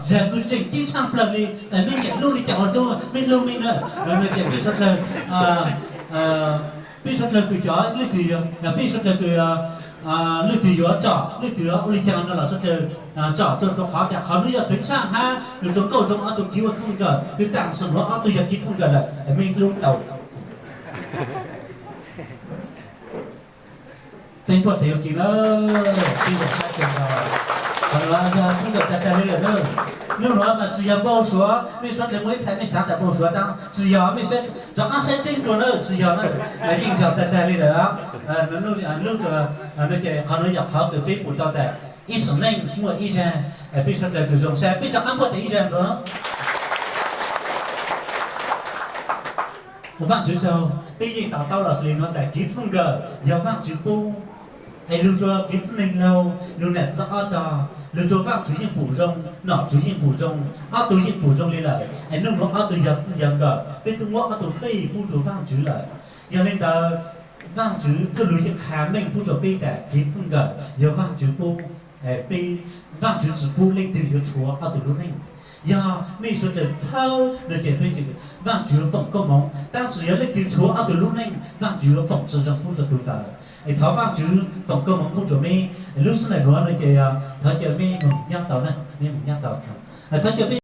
Zag kuj tseem ceeb tshaj plaws li, mej nyiam hlub li cas ua hlub, mej hlub mej na. No ces peb suav dlawg, peb suav dlawg kws cov leej twg, peb suav dlawg kws leej twg yuav tsom leej twg ua li cas no los suav dlawg tsom rua qhov tias qhov nuav yog xeev tshaj hab lug rua nkauj zoo ob tug kiv ua txij nkawm, kws taam sim nuav ob tug yog kiv txij nkawm lawm, mej hlub tau. Peb puaj tes ua ke na, peb zoo sab kawg nkaus. Qhov nuav yog txij nkawm tag tag li lawm na. Nub nuav mas tsi yog npau suav, mej suav dlawg muaj ib txhais mej xaav tas npau suav dlaab, tsi yog, mej rov qaab saib tseeb dlua na, tsi yog na, yeej yog tag tag li lawm. Lub, no ces qhov nuav yog qhov kws peb pum tau tas ib sim neej muaj ib zag, peb suav dlawg kws zoo sab, peb rov qaab puaj tes ib zag ntxiv. Vaajtswv tsaug, peb yeej to taub los sis li nuav tas kiv txij nkawm yog Vaajtswv pub. Es lug rua kiv txwj neeg laug, lug nam txiv ob tog, lug rua Vaajtswv yeej pum zoo, nom tswv yeej pum zoo, ob tug yeej pum zoo li lawm. Es nub nuav ob tug yog txij yog nkawm, peb tub muab ob tug fej pub rua Vaajtswv lawm. Yog li ntawd, Vaajtswv txuj lug yeej qha meej pub rua peb tas kiv txij nkawm yog Vaajtswv pub. Peb, Vaajtswv tsi pub leej twg yuav tshuav ob tug lub neej. Yog mej suav dlawg txhawb no ces peb, Vaajtswv foom koob moov, tab sis yog leej twg tshuav ob tug lub neej, Vaajtswv yuav foom tsi zoo pub rua tug ntawd. Es thov Vaajtswv foom koob moov pub rua mej. Lub sij hawm nuav no ces thov caw mej moog nyob tau na, mej moog nyob tau. Thov caw peb